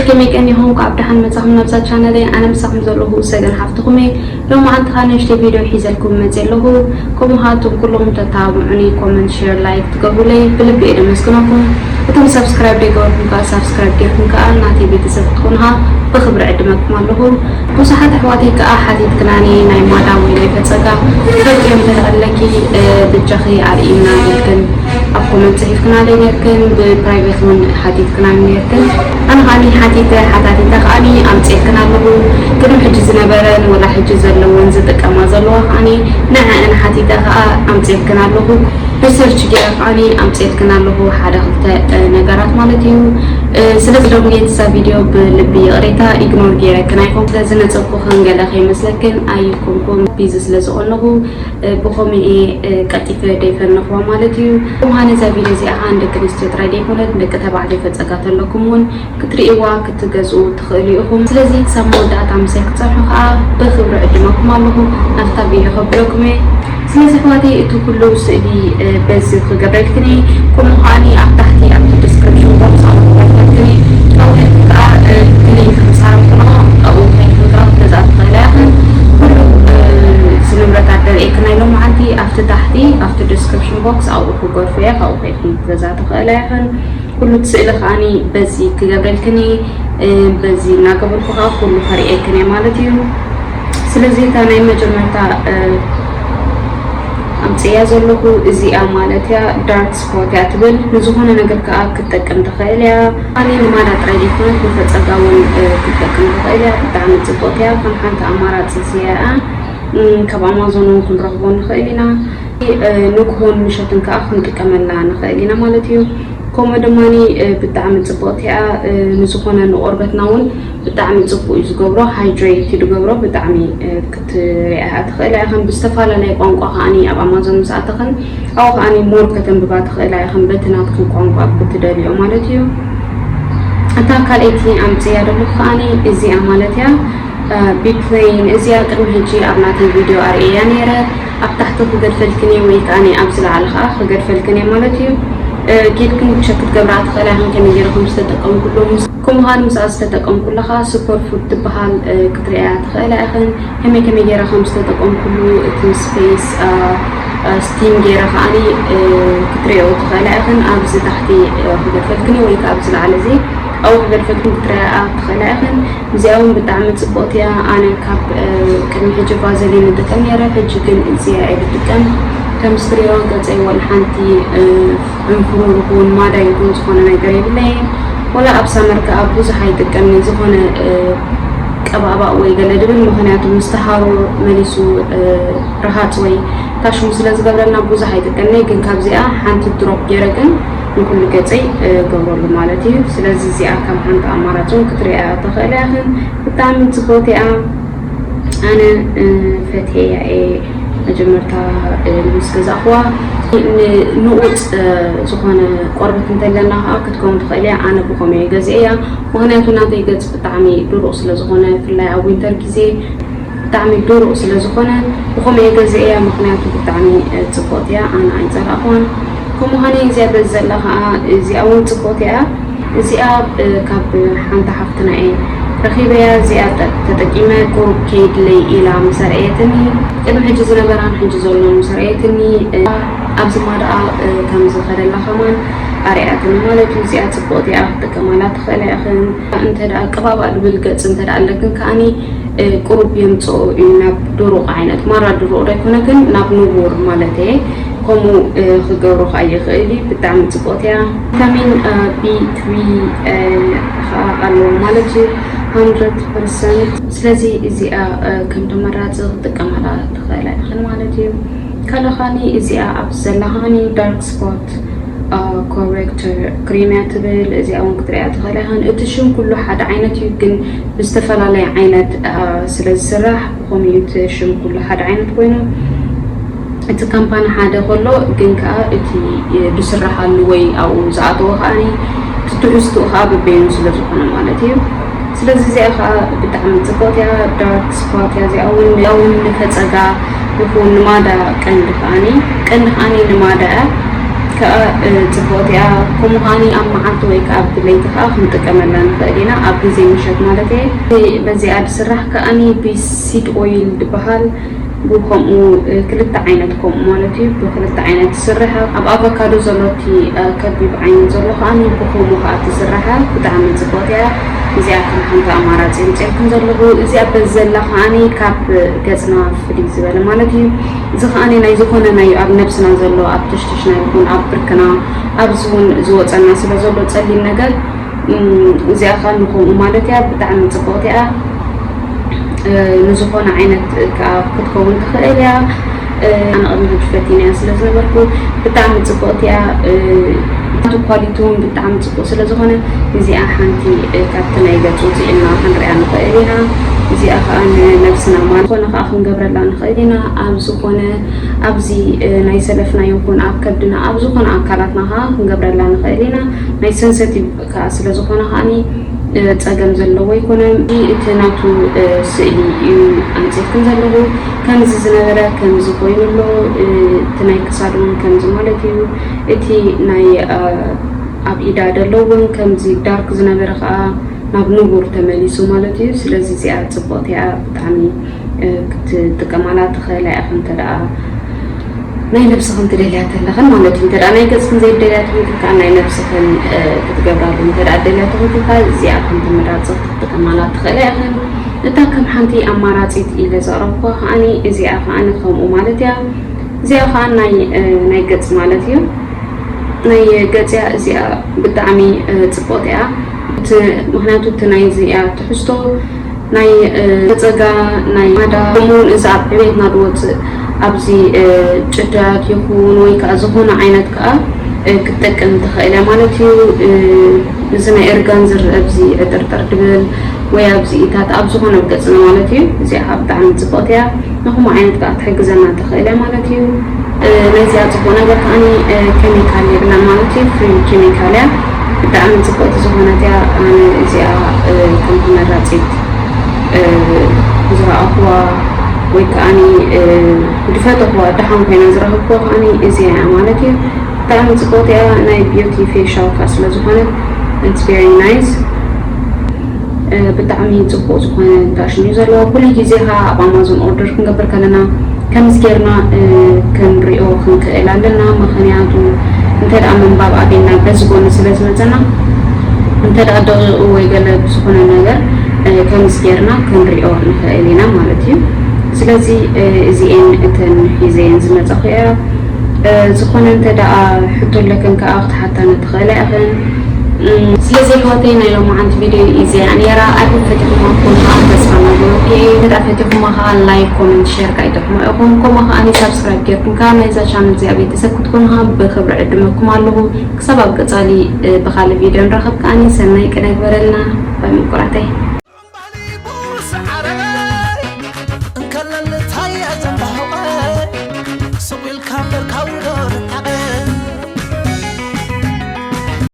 ከመይ ቀኒኹም? ካብ ደሓን መጻኹም ናብዛ ቻነለይ። ኣነ ምሳኹም ዘለኹ ሰገን ሓፍትኹም እየ። ሎማዓንቲ ኸኣ ንእሽተይ ቪድዮ ሒዘልኩም መጽየ ኣለኹ። ከምኡ ኸኣ እቶም ኩልኹም ተተባብዑኒ፣ ኮመንት፣ ሼር፣ ላይክ ትገብሩለይ ብልቢ እየ ደመስግነኩም። እቶም ሳብስክራይብ ዘይገበርኩም ከኣ ሳብስክራይብ ጌርኩም ከኣ ናተይ ቤተሰብ ክትኮኑ ኸኣ ብኽብሪ ዕድመኩም ኣለኹ። ብዙሓት ኣሕዋተይ ከኣ ሓቲትክናኒ ናይ ማዳ ወይ ናይ ፈጸጋ ትፈልጥዮ እንተ ኣለኪ፣ እ፣ ብጃኺ ኣርእይና ኢልክን ኣብ ኮመንት ጽሒፍክናለይ ነርክን፣ ብፕራይቬት እውን ሓቲትክናኒ ነርክን። ኣነ ከኣኒ ሓቲተ ሓታቲተ ከኣኒ ኣምጽኤልክን ኣለኹ። ቅድሚ ሕጂ ዝነበረን ወላ ሕጂ ዘለወን ዝጥቀማ ዘለዋ ከኣኒ ንዐአን ሓቲተ ከኣ ኣምጽኤልክን ኣለኹ። ብሰርች ገይረ ከኣኒ ኣምጽኤልክን ኣለኹ ሓደ ክልተ፣ እ፣ ነገራት ማለት እዩ። እ፣ ስለዚ ሎሚ እዛ ቪድዮ ብልቢ ይቕሬታ ኢግኖር ገይረክን ኣይኮን። ስለዚ ነጸብኩኽን ገለ ከይመስለክን ኣይኮንኩን ቢዚ ስለ ዝኾነኹ፣ እ፣ ብኸምኡ እየ፣ እ፣ ቀልጢፈ ደይፈነኽዋ ማለት እዩ። ብምዃኑ እዛ ቪድዮ እዚኣ ኸኣ ንደቂ ኣንስትዮ ጥራይ ደይኮነት ንደቂ ተባዕትዮ ፈጸጋ ተለኩም እውን ክትርእይዋ ክትገዝኡ ትኽእሉ ኢኹም። ስለዚ ክሳብ መወዳእታ ምሳይ ክትጸንሑ ከኣ ብኽብሪ ዕድመኩም ኣለኹ። ናብታ ቪድዮ ከብለኩም እየ። ስለዚ ኣሕዋተይ እቲ ኩሉ ስእሊ፣ እ፣ በዚ ክገብረልክን እየ። ከምኡ ከኣኒ ኣብ ታሕቲ ኣብቲ ዲስክሪፕሽን ቦክስ ኣብኡ ክገብረልክን እየ። ኣብኡ ከኣ፣ እ፣ ክሊክ ክሳረምኩና ኣብኡ ከይትምጋብ ነዛ ትኽእላ ኢኽን። ኩሉ፣ እ፣ እዚ ንብረታት ደርእየክን ናይ ሎማዓንቲ ኣብቲ ታሕቲ ኣብቲ ዲስክሪፕሽን ቦክስ ኣብኡ ክገድፎ እየ። ካብኡ ከይትኩም ገዛ ትኽእላ ኢኽን። ኩሉ እቲ ስእሊ ከኣኒ በዚ ክገብረልክን እየ። እ፣ በዚ እናገበርኩ ከኣ ኩሉ ከርእየክን እየ ማለት እዩ። ስለዚ እታ ናይ መጀመርታ፣ እ፣ ኣምጽእያ ዘለኹ እዚኣ ማለት እያ ዳርክ ስፖት እያ ትብል። ንዝኾነ ነገር ከኣ ክትጠቅም ትኽእል እያ። ኣነ ንማዳ ጥራይ ዘይኮነት ንፈጸጋ እውን፣ እ፣ ክትጠቅም ትኽእል እያ። ብጣዕሚ ጽቡቕቲ እያ። ከም ሓንቲ ኣማራጺ እዚኣ እያ። እም፣ ካብ ኣማዞን እውን ክንረኽቦ ንኽእል ኢና። እ፣ ንግሆን ምሸትን ከኣ ክንጥቀመላ ንኽእል ኢና ማለት እዩ። ከምኡ ድማ፣ እ፣ ብጣዕሚ ጽብቕቲ እያ። እ፣ ንዝኾነ ንቆርበትና እውን ብጣዕሚ ጽቡቕ እዩ ዝገብሮ፣ ሃይድሬት እዩ ዝገብሮ። ብጣዕሚ፣ እ፣ ክትሪኣ ትኽእላ ኢኽን። ብዝተፈላለየ ቋንቋ ከኣኒ ኣብ ኣማዞን ምስ ኣተኽን ኣብኡ ከኣኒ ሞር ከተንብባ ትኽእላ ኢኽን፣ በቲ ናትክን ቋንቋ ብትደልዮ ማለት እዩ። እታ ካልኣይቲ ኣምጽእያ ዘለኹ ከኣኒ እዚኣ ማለት እያ። እ፣ ቢ ፕሌን እዚኣ ቅድሚ ሕጂ ኣብ ናተይ ቪድዮ ኣርእየያ ነይረ። ኣብ ታሕቲ ክገድፈልክን እየ ወይ ከኣኒ ኣብዚ ላዕሊ ከኣ ክገድፈልክን እየ ማለት እዩ። እ፣ ኬድክን ቸክ ክትገብራ ትኽእላ ኢኽን ከመይ ገይርኩም ዝተጠቀምኩሉ። ምስ-፣ ከምኡ ከኣ ምስኣ ዝተጠቀምኩላ ከኣ ሱፐር ፉድ ትበሃል፣ እ፣ ክትርእያ ትኽእላ ኢኽን። ከመይ ከመይ ገይረ ከም ዝተጠቀምኩሉ እቲ ስፔስ፣ እ፣ እ፣ ስቲም ገይረ ከኣኒ፣ እ፣ ክትርእዮ ትኽእላ ኢኽን። ኣብዚ ታሕቲ፣ እ፣ ክገድፈልክን እየ ወይ ከኣ ኣብዚ ላዕሊ እዚ ኣብኡ ክገድፈልክን ክትርእያ ትኽእላ ኢኽን። እዚኣ እውን ብጣዕሚ ጽብቕቲ እያ። ኣነ ካብ፣ እ፣ ቅድሚ ሕጂ ቫዘሊን እጥቀም ነይረ፣ ሕጂ ግን እዚኣ እየ ዝጥቀም። ከም እትርእይዋ ገጸይ ወላ ሓንቲ፣ እ፣ ዕንፍሩር ይኹን ማዳ ይኹን ዝኾነ ነገር የብለይን። ወላ ኣብ ሳመር ከኣ ብዙሕ ኣይጥቀምን፣ ዝኾነ፣ እ፣ ቀባእባእ ወይ ገለ ድብል፣ ምኽንያቱ ምስ ተሃሩ መሊሱ፣ እ፣ ረሃጽ ወይ ታሽሙ ስለ ዝገብረልና ብዙሕ ኣይጥቀምን። ግን ካብዚኣ ሓንቲ ድሮፕ ገይረ ግን ንኩሉ ገጸይ፣ እ፣ ገብረሉ ማለት እዩ። ስለዚ እዚኣ ከም ሓንቲ ኣማራጺ እውን ክትርእያ ትኽእላ ኢኽን። ብጣዕሚ ጽብቕቲ እያ። ኣነ፣ እ፣ ፈትየያ እየ መጀመርታ፣ እ፣ ምስ ገዛእኽዋ። ን-፣ ንቑጽ፣ እ፣ ዝኾነ ቆርበት እንተለና ከኣ ክትከውን ትኽእል እያ። ኣነ ብኸምኡ እየ ገዚአያ። ምኽንያቱ ናተይ ገጽ ብጣዕሚ ድሩቕ ስለ ዝኾነ፣ ብፍላይ ኣብ ዊንተር ግዜ ብጣዕሚ ድሩቕ ስለ ዝኾነ፣ ብኸምኡ እየ ገዚአያ። ምኽንያቱ ብጣዕሚ፣ እ፣ ጽብቕቲ እያ። ኣነ ኣይጸላእኽዋን። ከምኡ ኸነ እዚኣ በዚ ዘላ ኸኣ እዚኣ እውን ጽብቕቲ እያ። እዚኣ፣ እ፣ ካብ ሓንቲ ሓፍትና እየ ረኺበያ። እዚኣ ጠ-፣ ተጠቂመ ቁሩብ ከይድለይ ኢላ ምስ ኣርኣየትኒ፣ ቅድሚ ሕጂ ዝነበራን ሕጂ ዘሎን ምስ ኣርኣየትኒ፣ እ፣ ኣብዚ ማዳኣ፣ እ፣ ከም ዝኸደላ ከማን ኣርኣያትኒ ማለት እዩ። እዚኣ ጽብቕቲ እያ፣ ክትጥቀማላ ትኽእላ ኢኽን። እንተ ደኣ ቅባባ ዝብል ገጽ እንተ ደኣ ኣለክን ከኣኒ፣ እ፣ ቁሩብ የምጽኦ እዩ ናብ ድሩቕ ዓይነት፣ ማራ ድሩቕ ዶ ኣይኮነ ግን ናብ ንቡር ማለት እየ። ከምኡ፣ እ፣ ክገብሮ ከኣ ይኽእል እዩ። ብጣዕሚ ጽብቕቲ እያ። ቪታሚን፣ እ፣ ቢ ትሪ፣ እ፣ ከኣ ኣለዎ ማለት እዩ፣ ሃንድረድ ፐርሰንት። ስለዚ እዚኣ፣ እ፣ ከም ተመራጺ ክትጥቀማላ ትኽእላ ኢኽን ማለት እዩ። ካልእ ከኣኒ እዚኣ ኣብዚ ዘላ ከኣኒ ዳርክ ስፖት፣ እ፣ ኮሬክተር ክሪም እያ ትብል። እዚኣ እውን ክትርእያ ትኽእላ ኢኽን። እቲ ሽም ኩሉ ሓደ ዓይነት እዩ፣ ግን ብዝተፈላለየ ዓይነት፣ እ፣ ስለ ዝስራሕ ብኸምኡ እዩ እቲ ሽም ኩሉ ሓደ ዓይነት ኮይኑ። እቲ ካምፓኒ ሓደ ከሎ ግን ከኣ እቲ ዝስረሓሉ ወይ ኣብኡ ዝኣተወ ከኣኒ እቲ ትሕዝትኡ ከኣ በበይኑ ስለ ዝኾነ ማለት እዩ። ስለዚ እዚኣ ከኣ ብጣዕሚ ጽብቕቲ እያ፣ ዳርክ ስፖት እያ። እዚኣ እውን፣ እዚኣ እውን ንፈጸጋ ይኹን ንማዳ ቀንዲ ከኣኒ፣ ቀንዲ ከኣኒ ንማዳ እያ። ከዓ ጽቡቕቲ እያ። ከምኡ ከዓኒ ኣብ መዓልቲ ወይ ከዓ ብለይቲ ከዓ ክንጥቀመላ ንኽእል ኢና፣ ኣብ ግዜ ምሸት ማለት እየ። በዚኣ ዝስራሕ ከዓኒ ብሲድ ኦይል ዝበሃል፣ ብከምኡ ክልተ ዓይነት ከምኡ ማለት እዩ፣ ብክልተ ዓይነት ትስርሐ። ኣብ ኣቫካዶ ዘሎ እቲ ከቢብ ዓይነት ዘሎ ከዓኒ ብከምኡ ከዓ ትስርሐ፣ ብጣዕሚ ጽቡቕቲ እያ። እዚኣ ከም ሓንቲ ኣማራጺ የምፅኤልኩም ዘለኹ። እዚኣ በዚ ዘላ ከዓኒ ካብ ገፅና ፍልይ ዝበለ ማለት እዩ። እዚ ከዓኒ ናይ ዝኾነ ናይ ኣብ ነብስና ዘሎ ኣብ ትሽትሽና ይኹን ኣብ ብርክና ኣብዚ እውን ዝወፀና ስለ ዘሎ ፀሊም ነገር እዚኣ ከዓ ንከምኡ ማለት እያ። ብጣዕሚ ፅቡቅቲ እያ። ንዝኾነ ዓይነት ከዓ ክትከውን ትኽእል እያ። ኣነ ቅድሚ ሕጂ ፈቲነያ ስለ ዝነበርኩ ብጣዕሚ ፅቡቅቲ እያ። እቲ ኳሊቲ እውን ብጣዕሚ ፅቡቅ ስለ ዝኾነ እዚኣ ሓንቲ ካብቲ ናይ ገፅ ውፅእ ኢልና ክንሪኣ ንኽእል ኢና። እዚኣ ከዓ ንነብስና ማለት ዝኾነ ከዓ ክንገብረላ ንኽእል ኢና። ኣብ ዝኾነ ኣብዚ ናይ ሰለፍና ይኹን ኣብ ከብድና ኣብ ዝኾነ ኣካላትና ከዓ ክንገብረላ ንኽእል ኢና። ናይ ሰንሰቲቭ ከዓ ስለ ዝኾነ ከዓኒ ፀገም ዘለዎ ኣይኮነን። እቲ ናቱ ስእሊ እዩ ኣምፅልክን ዘለኹ። ከምዚ ዝነበረ ከምዚ ኮይኑ ኣሎ። እቲ ናይ ክሳድ እውን ከምዚ ማለት እዩ። እቲ ናይ ኣብ ኢዳ ዘሎ እውን ከምዚ ዳርክ ዝነበረ ከዓ ናብ ንቡር ተመሊሱ ማለት እዩ። ስለዚ እዚኣ ፅቡቕቲ እያ፣ ብጣዕሚ ክትጥቀማላ ትኽእላ ኢኽን እንተ ደኣ ናይ ነብስኽን ትደልያ ተለኽን ማለት እዩ። እንተ ደኣ ናይ ገጽክን ዘይደልያ ተኾይንክን ከኣ ናይ ነብስኽን ክትገብራሉ እንተ ደኣ ደልያ ተኾይንክን ከኣ እዚኣ ከም ተመራጺ ክትጥቀማላ ትኽእላ ኢኽን። እታ ከም ሓንቲ ኣማራጺት ኢለ ዘቕረብኩዋ ከኣኒ እዚኣ ከኣኒ ከምኡ ማለት እያ። እዚኣ ከኣ ናይ ናይ ገጽ ማለት እዩ። ናይ ገጽ እያ እዚኣ ብጣዕሚ ጽቡቕቲ እያ። ምኽንያቱ እቲ ናይ እዚኣ ትሕዝቶ ናይ ገጸጋ ናይ ማዳ ከምኡውን እዚ ኣብ ዕቤትና ዝወፅእ ኣብዚ ጭዳት ይኹን ወይ ከዓ ዝኾነ ዓይነት ከዓ ክትጠቅም ትኽእል እያ ማለት እዩ። እዚ ናይ እርጋን ዝርአ ኣብዚ ዕጥርጥር ድብል ወይ ኣብዚ ኢታት ኣብ ዝኾነ ኣብ ገፅና ማለት እዩ። እዚኣ ከዓ ብጣዕሚ ፅብቕቲ እያ። ንኹምኡ ዓይነት ከዓ ትሕግዘና ትኽእል እያ ማለት እዩ። ናይዚኣ ፅቡቕ ነገር ከዓኒ ኬሚካል የብላን ማለት እዩ። ፍሪ ኬሚካል እያ። ብጣዕሚ ፅብቕቲ ዝኾነት እያ። ኣነ እዚኣ ከም ተመራፂት ዝረኣኹዋ ወይ ከዓኒ ዝፈተኹዋ ደሓን ኮይና ዝረኸብኩዋ ከዓኒ እዚኣ እያ ማለት እዩ። ብጣዕሚ ፅብቕቲ እያ። ናይ ቢዩቲ ፌሻል ከዓ ስለ ዝኾነት it's very nice። ብጣዕሚ ፅቡቕ ዝኾነ ዳሽን እዩ ዘለዎ። ኩሉ ግዜ ከዓ ኣብ ኣማዞን ኦርደር ክንገብር ከለና ከምዚ ጌርና ክንሪኦ ክንክእል ኣለና። ምኽንያቱ እንተ ደኣ ምንባብ ኣቤና በዚ ጎኒ ስለ ዝመፀና እንተ ደኣ ደቂቑ ወይ ገለ ብዝኾነ ነገር ከምዚ ጌርና ክንሪኦ ንኽእል ኢና ማለት እዩ። ስለዚ እዚኤን እተን ሒዘየን ዝመፀኹ እያ። ዝኾነ እንተ ደኣ ሕቶ ኣለክን ከኣ ክትሓታኒ ትኽእላ ኢኽን። ስለዚ ኣሕዋተይ ናይ ሎማዓንቲ ቪድዮ እዚኣ ነይራ። ኣይ ሆፕ ፈቲኹማ ክኾኑ ከኣ ተስፋ እናገበርኩ እየ። እንተ ደኣ ፈቲኹማ ከኣ ላይክ፣ ኮመንት፣ ሸር ከኣ ኣይትርሕሙ ኢኹም። ከምኡ ከኣ ሳብስክራይብ ጌርኩም ከኣ ናይዛ ቻነል እዚኣ ቤተሰብ ክትኮኑ ከኣ ብኽብሪ ዕድመኩም ኣለኹ። ክሳብ ኣብ ቀጻሊ ብኻልእ ቪድዮ ንራኸብ ከኣ ሰናይ ቅነ ይግበረልና። ባይ ምቁራተይ። እምባሊቡ ሰዓረይ እንከለልታይ ኣዘንባሆቐ ስቕ ኢልካ እምበር ካብ ውረድ